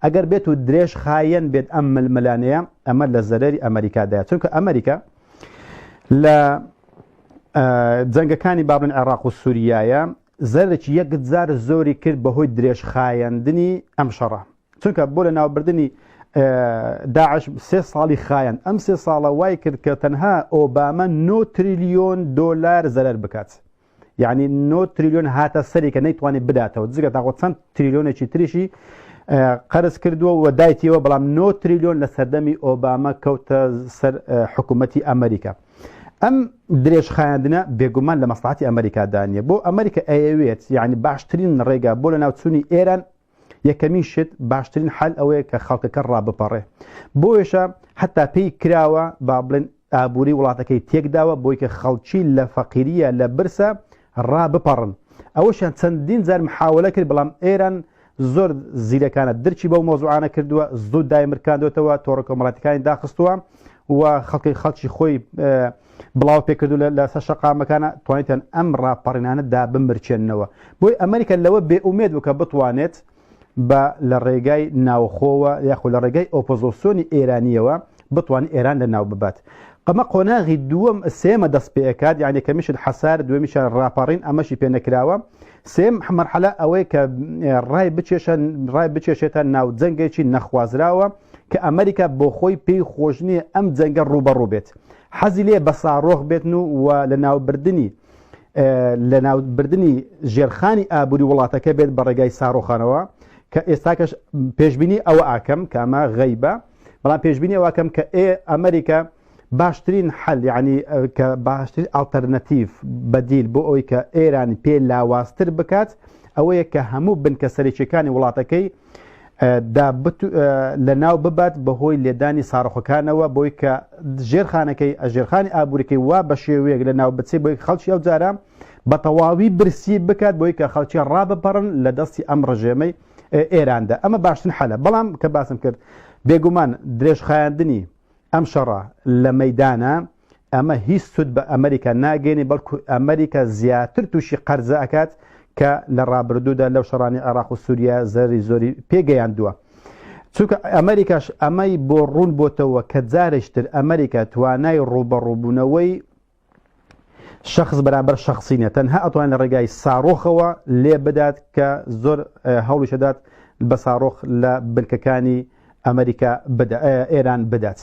ئەگەر بێت و درێژ خایەن بێت ئەم ململانەیە ئەمە لە زەرەری ئەمریکادایە چونکە ئەمریکا لە جەنگەکانی بابن عێراق و سووریایە زەرێکی یەکجار زۆری کرد بەهۆی درێژخایەندنی ئەم شەڕە چونکە بۆ لەناوبردنی داعش سێ ساڵی خایەن ئەم سێ ساڵە وای کرد کە تەنها ئۆبامە 9 تریلیۆن دۆلار زەرەر بکات یعنی 9 تریلیۆن هاتە سەری کە نەیتوانی بداتەوە جگە تاخۆ چەند تریلیۆنێکی تریشی قەرز کردووە و دایتیەوە بەڵام 9 تریلیۆن لە سەردەمی ئۆبامە کەوتە سەر حکوومەتی ئەمریکا ئەم درێژخایاندنە بێگومان لە مەسڵاتی ئەمریکادا نییە بۆ ئەمریکا ئەیەوێت یعنی باشترین ڕێگا بۆ لە ناوچوونی ئێران یەکەمین شت باشترین حەل ئەوەیە کە خەڵکەکە ڕابپەڕێ بۆیشە حتا پێی کراوە با بڵێن ئابووری وڵاتەکەی تێکداوە بۆی کە خەڵکی لە فەقیریە لە برسە ڕابپەڕن ئەوەشیان چەندین جار محاولە کرد بەڵام ئێران زۆر زیرەکانە درکی بەو مۆزوعانە کردووە زوو دایمرکاندوێتەوە تۆڕە کۆمەڵاتەکانی داخستووە و خەڵکی خەڵکی خۆی بڵاو پێکردو لەسەر شەقامەکانە توانیتان ئەم ڕاپەڕینانە دا بمرچێننەوە بۆی ئەمریکا لەوە بێ ئومێد بوو کە بتوانێت بە لە ڕێگای ناوخۆوە یاخۆ لە ڕێگای ئۆپۆزۆسیۆنی ئێرانیەوە بتوانێت ئێران لە ناو ببات ئەمە قۆناغی دووەم سێمە دەست پێ ئەکات یعنی کەمیشت حەسار دوێمیشان ڕاپەڕین ئەمەشی پێ نەکراوە سێم مەرحەلە ئەوەیە کە ڕای بچێشە ڕای بچێشێتە ناو جەنگێکی نەخوازراوە کە ئەمریکا بۆ خۆی پێی خۆش نییە ئەم جەنگە ڕووبەڕوو بێت حەزی لێ بە ساڕۆخ بێتن و و لەناوبردنی لەناوبردنی ژێرخانی ئابووری وڵاتەکە بێت بە ڕێگای ساڕۆخانەوە کە ئێستاکەش پێشبینی ئەوە ئاکەم کە ئەمە غەیبە بەڵام پێشبینی ئەوەکەم کە ئێ ئەمریکا باشترین حل یعنی کە باشترین ئەڵتەرنەتیڤ بەدیل بۆ ئەوەی کە ئێران پێ لاوازتر بکات ئەوەیە کە هەموو بنکە سەرەکیەکانی وڵاتەکەی دا لە ناو ببات بەهۆی لێدانی ساڕۆخەکانەوە بۆی کە ژێرخانەکەی ژێرخانی ئابووریەکەی وا بە شێوەیەک لە ناو بچێ بۆی خەڵکی ئەو جارە بە تەواوی برسی بکات بۆی کە خەڵکی ڕابپەڕن لە دەستی ئەم ڕژێمەی ئێراندا ئەمە باشترین حەلە بەڵام کە باسم کرد بێگومان درێژخایاندنی ئەم شەڕە لە مەیدانە ئەمە هیچ سود بە ئەمریکا ناگەێنێ بەڵکو ئەمریکا زیاتر تووشی قەرزە ئەکات کە لە ڕابردوودا لەو شەڕانی عێراق و سووریا زەرری زۆری پێگەیاندووە چونکە ئەمریکاش ئەمەی بۆ ڕوون بۆتەوە کە جارێکتر ئەمریکا توانای ڕووبەڕووبوونەوەی شخص بەرامبەر شخصی نیە تەنها ئەتوانێت لە ڕێگای ساڕۆخەوە لێ بدات کە زۆر هەوڵیش دەدات بە ساڕۆخ لە بنکەکانی ئەمریکا بدا ئێران بدات.